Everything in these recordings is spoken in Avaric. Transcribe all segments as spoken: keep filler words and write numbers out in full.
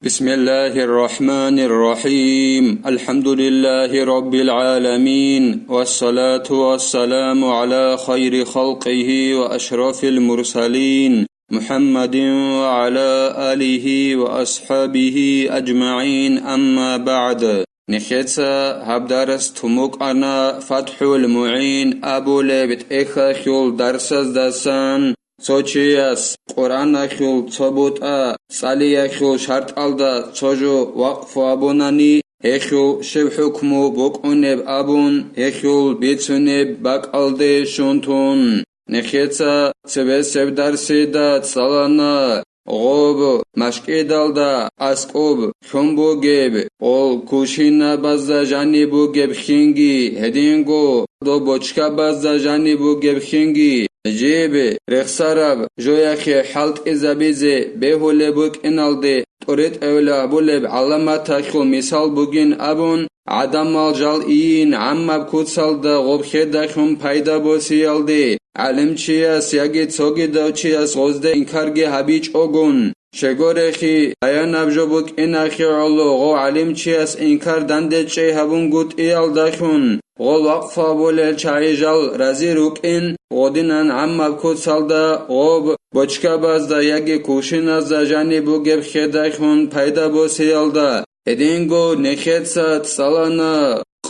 بسم الله الرحمن الرحيم. الحمد لله رب العالمين، والصلاة والسلام على خير خلقه وأشرف المرسلين، محمد وعلى آله وأصحابه أجمعين، أما بعد. Нехеца гьаб дарс тумукъана ФатхӀул МугӀин абулеб тӀехьалъул дарсаздасан. Цо чияс Къуръаналъул цо бутӀа цӀалиялъул шартӀалда цо жо вакъфу абунани, гьелъул щиб хӀукму букӀунеб абун, гьелъул бицунеб бакӀалде щун тун. Нехеца цебесеб дарсида цӀалана гъоб машкӀидалда аскӀоб лъун бугеб, гъол кувшинабазда жаниб бугеб хинги, гьединго доб бочкабазда жаниб бугеб хинги, жиб рехсараб жояхъе хӀалтӀизабизе бегьулеб букӀиналде, тӀуритӀевила абулеб гӀаламаталъул мисал бугин абун, гӀадамал жал ийин гӀаммаб куцалда гъоб хедахъун пайда босиялде, гӀалимчияс яги цогидав чияс гъозда инкарги гьабичӀогун. Щегорехи, баянаб жо букӀинахъе гӀоло гъов гӀалимчияс инкар дандечӀей гьабунгутӀиялдалъун, гъол вакъфу абулел чагӀи жал рази рукӀин, гъодинан гӀаммаб куцалда гъоб бочкабазда яги кувшиназда жаниб бугеб хедахъун пайда босиялда. Гьединго нехеца цӀалана,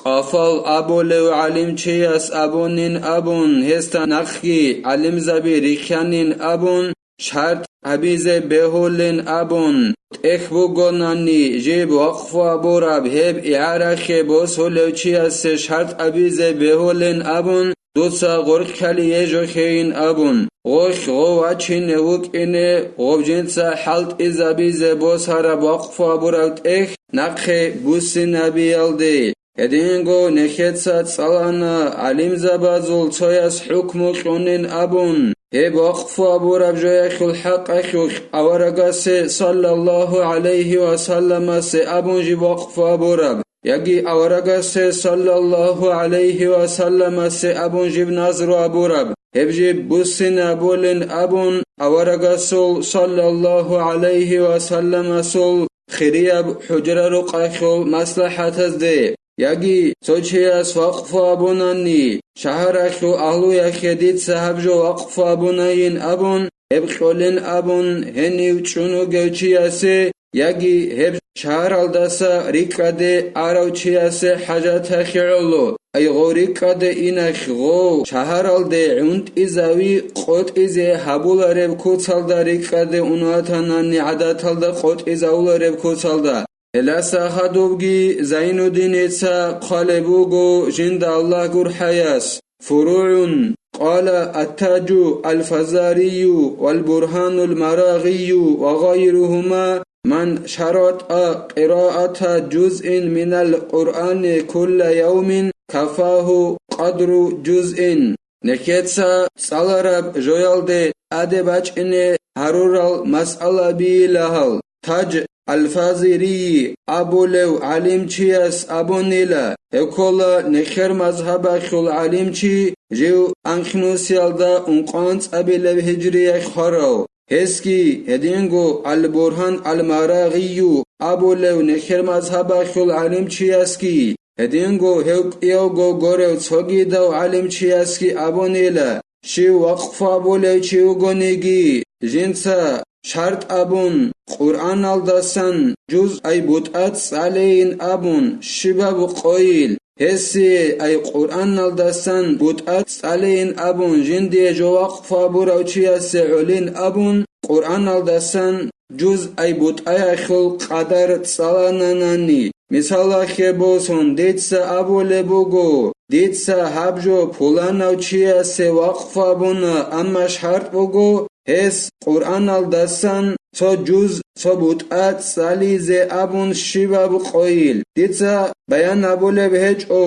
Къафал абулев гӀалимчияс абунин абун, гьесда нахъги гӀалимзаби рихьанин абун, шартӀ гьабизе бегьулин абун, тӀехь бугонани жиб вакъфу абураб гьеб игӀарахъе босулев чиясе шартӀ гьабизе бегьулин абун, дуца гъоркьали ежохейин абун, гъолъ гъов вачине вукӀине, гъов жинца хӀалтӀизабизе босараб вакъфу абураб тӀехь нахъе буссинабиялде. Гьединго нехеца цӀалана гӀалимзабазул цояс хӀукму кьунин абун, гьеб вакъфу абураб жояхъул хӀакъалъулъ аварагасе саллаллагьу гӀалайгьи ва салламасе абун жиб вакъфу абураб, яги аварагасе саллаллагьу гӀалайгьи ва салламасе абун жиб назру абураб, гьеб жиб буссинабулин абун, аварагасул саллаллагьу гӀалайгьи ва салламасул хирияб хӀужра-рукъалъул маслахӀатазде, яги цо чияс вакъфу абунани, шагьаралъул агьлуялъе дица гьаб жо вакъфу абунайин абун, гьеб кьолин абун гьенив чӀун вугев чиясе, яги гьеб шагьаралдаса рикӀкӀаде арав чиясе хӀажатахъе гӀоло, ай гъов рикӀкӀаде инахь гъов шагьаралде гӀунтӀизави къотӀизе гьабулареб куцалда рикӀкӀаде ун ватанани гӀадаталда къотӀизавулареб куцалда. Гьеласа хадубги Зайнуддиница хъвалеб буго жинда Аллагь гурхӀаяс, фуругӀун, къала Аттаджу Алфазарию вал Бургьанул Марагъию ва гъайругьума, ман шаратӀа къираата жузъин минал Къуръани кулла явмин кафагьу къадру жузъин. Нехеца цӀалараб жоялде тӀаде бачӀине гьарурал масъалабийила гьал. Тадж Алфазирийи абулев гӀалимчияс абунила, гьев ккола нехер мазгьабалъул гӀалимчи, жив анкьнусиялда ункъоанцӀабилеб гьижриялъ хварав. Гьесги, гьединго Ал-Бургьан Ал-Марагъию абулев нехер мазгьабалъул гӀалимчиясги, гьединго гьев кӀиявго горев цогидав гӀалимчиясги абунила, щив вакъфу абулев чи вугониги, жинца шартӀ абун, Къуръаналдасан жуз ай бутӀа цӀалейин абун, щибаб къойил, гьесие ай Къуръаналдасан бутӀа цӀалейин абун жиндие жо вакъфу абурав чиясе гӀолин абун, Къуръаналдасан жуз ай бутӀаялъул къадар цӀалананани, мисалалъе босун, дица абулеб буго, дица гьаб жо пуланав чиясе вакъфу абуна, амма шартӀ буго, гьес Къуръаналдасан цо жуз, цо бутӀа цӀализе абун щибаб къойил. Дица баян абулеб гьечӀо,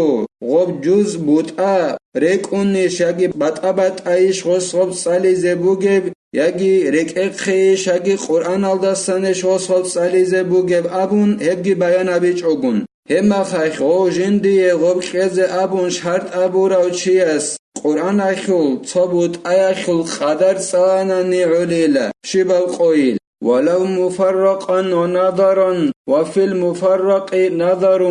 гъоб жуз бутӀа рекӀунищ яги батӀа-батӀайищ гъос гъоб цӀализе бугеб, яги рекӀехъейищ яги Къуръаналдасанищ гъос гъоб цӀализе бугеб абун гьебги баян абичӀогун. Гьебмахалъ гъов жиндие гъоб кьезе абун шартӀ абурав чияс Къуръаналъул цо бутӀаялъул къадар цӀаланани гӀолила, щибаб къойил. ولو مفرقا ونظرا وفي المفرق نظر.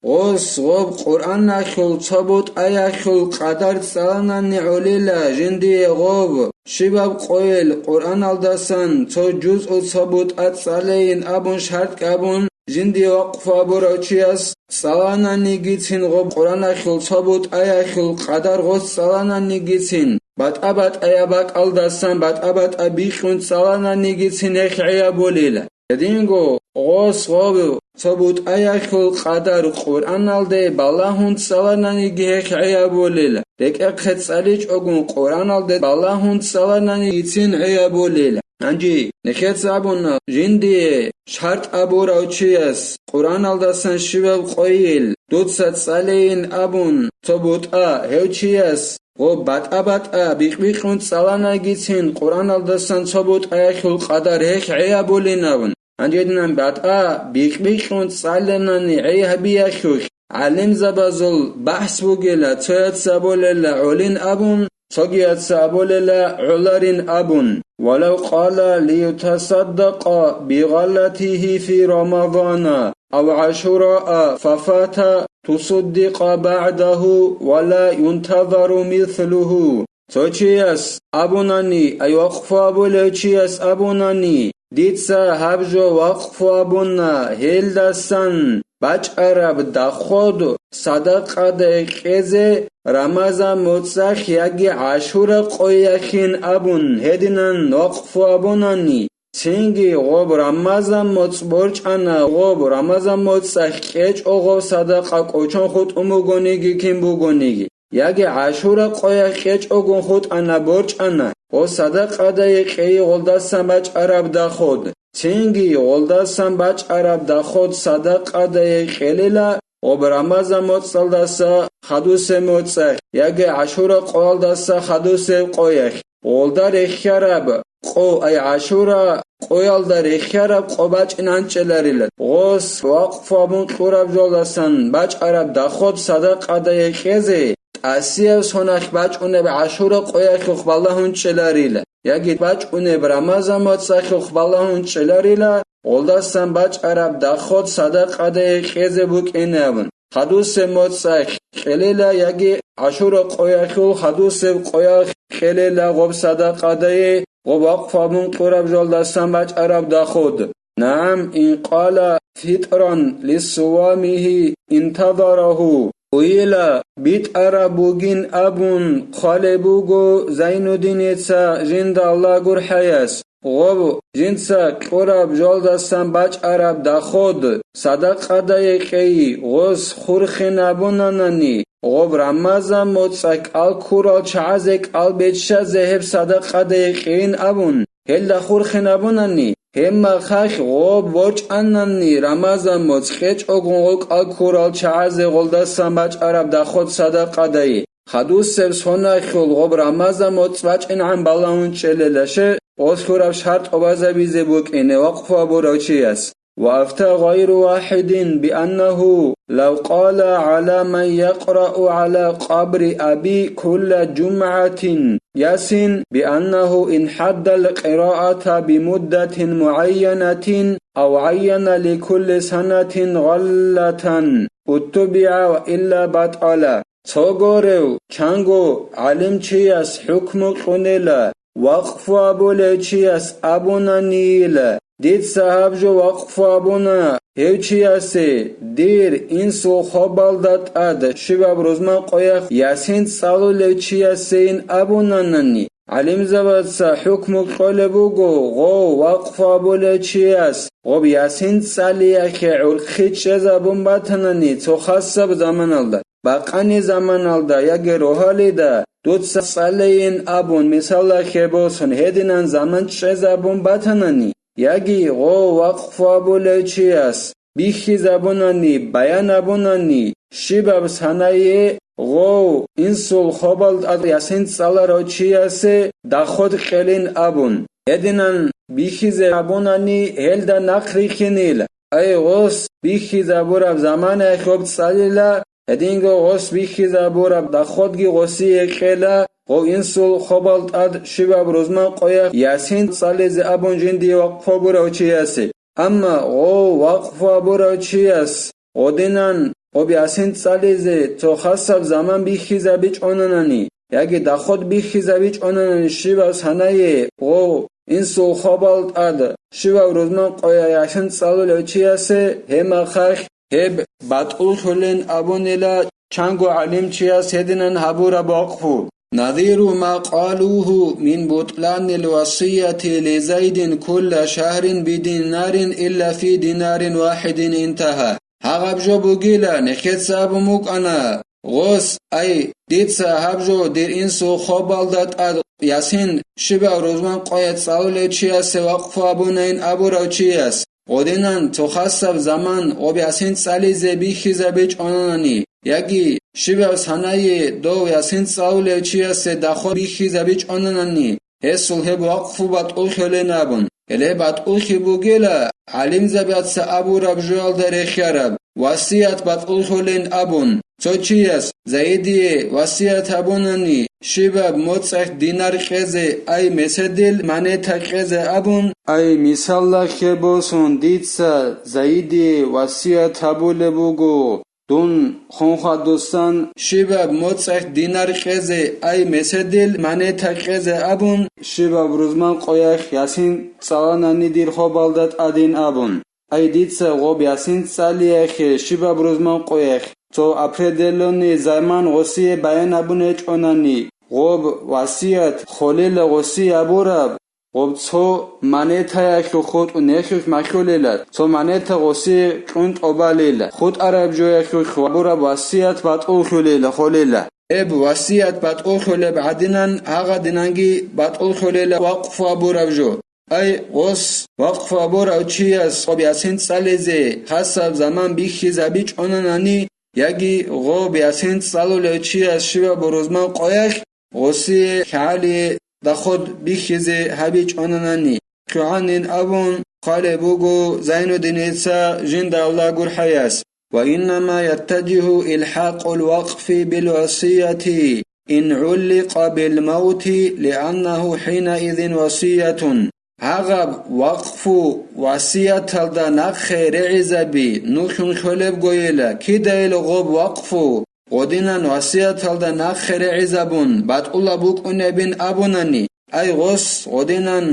Гъос гъоб Къуръаналъул цо бутӀаялъул къадар цӀаланани гӀолила жиндие гъоб, щибаб къойил Къуръаналдасан цо жузъу цо бутӀа цӀалейин абун шартӀ абун, жиндие вакъфу абурав чияс цӀалананигицин гъоб Къуръаналъул цо бутӀаялъул къадар гъос цӀалананигицин, батӀа-батӀаяб бакӀалдасан батӀа-батӀа бикьун цӀалананигицин гьехӀ гӀей абулила. Гьединго гъос гъоб цо бутӀаялъул къадар Къуръаналде балагьун цӀалананиги гьехӀ гӀей абулила, рекӀехъе цӀаличӀогун Къуръаналде балагьун цӀалананигицин гӀей абулила. Гьанже нехеца абуна, жиндие шартӀ абурав чияс Къуръаналдасан щибаб къойил дуца цӀалейин абун цо бутӀа, гьев чияс гъоб батӀа-батӀа бикь-бикьун цӀаланагицин Къуръаналдасан цо бутӀаялъул къадар гьехӀ гӀей абулин абун. Гьанже динан батӀа бикь-бикьун цӀаланани гӀей гьабиялъулъ гӀалимзабазул бахӀс бугила, цояц абулела гӀолин абун, цогияц абулела гӀоларин абун. ولو قال ليتصدق بغلته في رمضان أو عاشوراء ففات تصدق بعده ولا ينتظر مثله. Цо чияс абунани, ай вакъфу абулев чияс абунани, дица гьаб жо вакъфу абуна, гьелдасан бачӀараб доход садакъаде кьезе Рамазан моцӀалъ яги ГӀашура къоялъин абун гьединан вакъфу абунани, цинги гъоб Рамазан моцӀ борчӀана, гъоб Рамазан моцӀалъ кьечӀо гъоб садакъа кӀочон хутӀун бугониги кин бугониги, яги ГӀашура къоялъ кьечӀогун хутӀана борчӀана, гъо садакъадае кьейи гъолдасан бачӀараб доход, цинги гъолдасан бачӀараб доход садакъадае кьелила гъоб Рамазан моцӀалдаса хадусеб моцӀалъ, яги ГӀашура къоялдаса хадусеб къоялъ. Гъолда рехьараб къо, ай ГӀашура къоялда рехьараб къо бачӀин гьанчӀеларила. Гъос вакъфу абун кьураб жолдасан бачӀараб доход садакъадае кьезе, тӀасияб соналъ бачӀунеб ГӀашура къоялъухъ балагьун чӀеларила, яги бачӀунеб Рамазан моцӀалъухъ балагьун чӀеларила, гъолдасан бачӀараб доход садакъадае кьезе букӀине абун. Хадусеб моцӀалъ кьелила яги ГӀашура къоялъул хадусеб къоялъ кьелила гъоб садакъадае, гъоб вакъфу абун кьураб жолдасан бачӀараб доход. نعم، إن قال فطرا لصوامه انتظره. Уйила битӀараб бугин абун хъвалеб буго Зайнуддиница жинда Аллагь гурхӀаяс. Гъоб жинца кьураб жолдасан бачӀараб доход садакъадае кьейи, гъос хурхинабунанани, гъоб Рамазан моцӀалъ кӀал ккурал чагӀазе кӀал биччазе гьеб садакъадае кьейин абун, гьелда хурхинабунани, гьебмахалъ гъоб борчӀанани Рамазан моцӀ кьечӀогун гъо кӀал ккурал чагӀазе гъолдасан бачӀараб доход садакъадае. Хадусеб соналъул гъоб Рамазан моцӀ бачӀинегӀан балагьун чӀелелаше, гъос лъураб шартӀ тӀубазабизе букӀине вакъфу абурав чияс. وأفتى غير واحد بأنه لو قال على من يقرأ على قبر أبي كل جمعة يس بأنه إن حد القراءة بمدة معينة أو عين لكل سنة غلة اتبع وإلا بطل. Цо гурев, чанго гӀалимчияс хӀукму кьунела, вакъфу абулев чияс абунанийила, дица гьаб жо вакъфу абуна гьев чиясе, дир инсул хобалда тӀад щибаб рузман къоялъ Ясин цӀалулев чиясейин абунанани, гӀалимзабаца хӀукму кьолеб буго, гъов вакъфу абулев чияс гъоб Ясин цӀалиялъе гӀурхъи чӀезабун батанани цо хасаб заманалда, бакъани заманалда яги рогьалида дуца цӀалейин абун мисалалъе босун гьединан заман чӀезабун батанани, яги гъов вакъфу абулев чияс бихьизабунани, баян абунани, щибаб санае гъов инсул хобалда Ясин цӀаларав чиясе доход кьелин абун, гьединан бихьизе абунани гьелда нахърихьинил, ай гъос бихьизабураб заманаялъ гъоб цӀалила, Гьединго гъос бихьизабураб доходги гъосие кьела, гъов инсул хобал тӀад щибаб рузман къоялъ ясин цӀализе абун жиндие вакъфу гьабурав чиясе. Амма гъов вакъфу гьабурав чияс гъодинан гъоб ясин цӀализе цо хасаб заман бихьизабичӀонанани яги доход бихьизабичӀонанани щибаб санае гъов инсул хобал тӀад щибаб рузман къоялъ ясин цӀалулев чиясе, гьеб мехалъ гьеб батӀуллъулин абунила чанго гӀалимчияс гьединан гьабураб вакъфу: نظير ما قالوه من بطلان الوصية لزيد كل شهر بدينار إلا في دينار واحد انتهى. Гьагъаб жо бугила, нехеца абун букӀана, гъос, ай, дица гьаб жо дир инсул хобалда тӀад ясин щибаб рузман къоялъ цӀалулев чиясе вакъфу абунайин абурав чияс, гъодинан цо хасаб заман гъоб ясин цӀализе бихьизабичӀонанани, яги щибаб санае дов ясин цӀалулев чиясе доход бихьизабичӀонанани, гьесул гьеб вакъфу батӀуллъулин абун. Гьеле батӀуллъи бугила, гӀалимзабаца абураб жоялда рехиараб, васият батӀуллъулин абун, цо чияс Заидие васият гьабунани, щибаб моцӀалъ динар кьезе, ай, меседил монета кьезе абун, ай, мисаллахъе босун, дица Заидие васият гьабулеб буго, дун хун хадусан щибаб моцӀалъ динар кьезе, ай, меседил монета кьезе абун, щибаб рузман къоялъ ясин цӀаланани дир хобалда тӀадин абун. Ай, дица гъоб ясин цӀалиялъе щибаб рузман къоялъ цо определённый заман гъосие баян абун гьечӀонани, гъоб васият холела гъосие абураб, гъоб цо монетаялъул хутӀун гьелъулъ малъулела, цо монета гъосие кьун тӀобалила, хутӀараб жоялъулъ абураб васият батӀуллъулела холела. Гьеб васият батӀуллъулеб гӀадинан гьагъадинанги батӀуллъулела вакъфу абураб жо. Ай, гъос вакъфу абурав чияс гъоб ясин цӀализе хасаб заман бихьизабичӀонанани, яги гъоб ясин цӀалулев чияс щибаб рузман къоялъ гъосие лъагӀалие доход бихьизе гьабичӀонанани, лъугӀанин абун хъвалеб буго Зайнуддиница жинда Аллагь гурхӀаяс. وإنما يتجه إلحاق الوقف بالوصية إن علق بالموت لأنه حينئذ وصية. Гьагъаб вакъфу васияталда нахъе регӀизаби нухьун хьолебгойила, кидайила гъоб вакъфу гъодинан васияталда нахъе регӀизабун батӀулаб букӀунебин абунани, ай, гъос гъодинан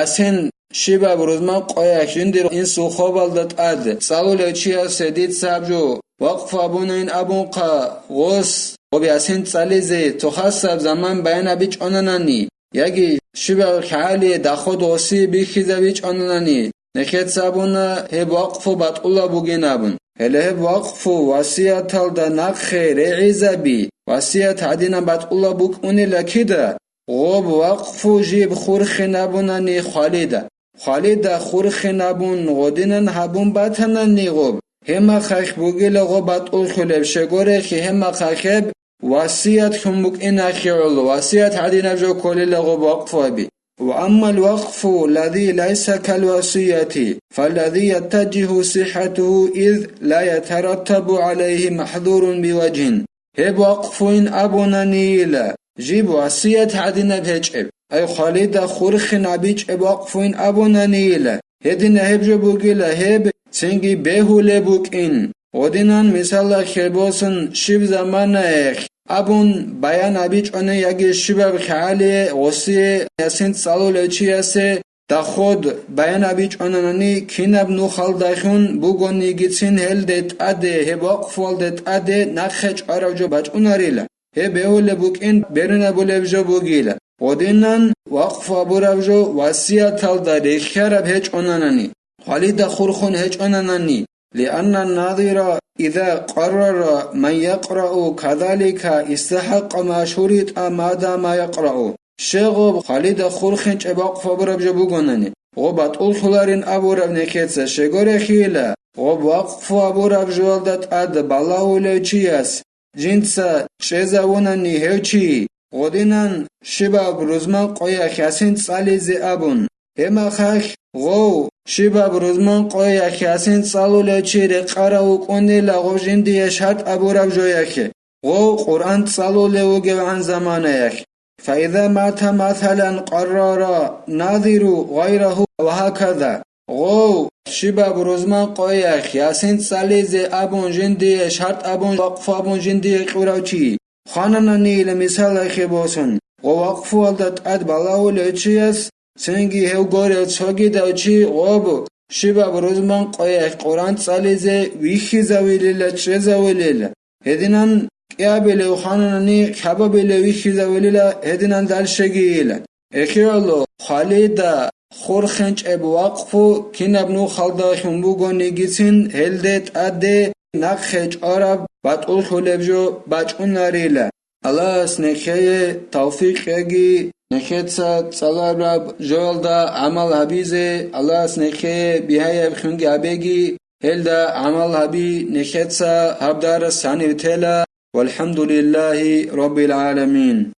ясин щибаб рузман къоялъ жиндир инсул хобалда тӀад цӀалулев чиясе дица гьаб жо вакъфу абунайин абунхъа, гъос гъоб ясин цӀализе цо хасаб заман баянабичӀонанани, яги щибаб лъагӀалие доход гъосие бихьизабичӀонанани, нехеца абуна гьеб вакъфу батӀулаб бугин абун. Гьеле гьеб вакъфу васияталда нахъе регӀизаби, васият гӀадинаб батӀулаб букӀунила кида, гъоб вакъфу жиб хурхин абунани хвалида. Хвалида хурхин абун гъодинан гьабун батанани гъоб, гьеб мехалъ бугила гъоб батӀуллъулеб, щегорехи гьеб мехалъ гьеб васият лъун букӀиналъе гӀоло, васият гӀадинаб жо кколила гъоб вакъфу гьаби. وأما الوقف الذي ليس كالوصية فالذي يتجه صحته إذ لا يترتب عليه محذور بوجه. Гьеб вакъфуйин абунанийила, жиб васият гӀадинаб гьечӀеб, ай хвалида хурхин абичӀеб вакъфуйин абунанийила, гьедина гьеб жо бугила гьеб цинги бегьулеб букӀин. Гъодинан мисалалъе босун щиб заманаялъ абун баян абичӀони яги щибаб лъагӀалие гъосие ясин цӀалулев чиясе доход баян абичӀонанани, кинаб нухалдалъун бугонигицин гьелде тӀаде, гьеб вакъфуялде тӀаде нахъе чӀварав жо бачӀунарила. Гьеб бегьулеб букӀин берунабулеб жо бугила. Гъодинан вакъфу абураб жо васияталда рехиараб гьечӀонанани, хвалида хурхун гьечӀонанани, لأن الناظر إذا قرر من يقرأ كذلك استحق ما شرط ما دام يقرأ. Щегъоб хвалида хурхинчӀеб вакъф абураб жо бугонани, гъо батӀуллъуларин абураб нехеца щегорехъийила, гъоб вакъфу абураб жоялда тӀад балагьулев чияс жинца чӀезавунани гьев чи, гъодинан щибаб рузман къоялъ ясин цӀализе абун, гьеб мехалъ гъов Щибаб рузман къоялъ Ясин цӀалулев чи рекъарав вукӀунила гъов жиндие шартӀ абураб жоялъе, гъов Къуръан цӀалулев вугевгӀан заманаялъ. فإذا مات مثلا قرر ناظر غيره وهكذا. Гъов, щибаб рузман къоялъ Ясин цӀализе абун жиндие шартӀ абун, вакъфу абун жиндие кьурав чи хванананийила мисалалъе босун, гъов вакъфуялда тӀад балагьулев чияс, цинги гьев горев цогидав чи гъоб, щибаб рузман къоялъ Къуръан цӀализе вихьизавилила, чӀезавилила. Гьединан кӀиабилев хвананани, хабабилев вихьизавилила гьединан далщагийила. Эхиялъул хвалида хурхинчӀеб вакъфу кинаб нухалда хьун бугонигицин, гьелде тӀаде нахъе чӀвараб батӀуллъулеб жо бачӀунарила. Аллагьас нехее тавфикъ кьеги, нехеца цӀалараб жоялда гӀамал гьабизе Аллагьас нехее бигьаяб хьунги гьабеги, гьелда гӀамал гьаби, нехеца гьаб дарас гьанив тела. والحمد لله رب العالمين.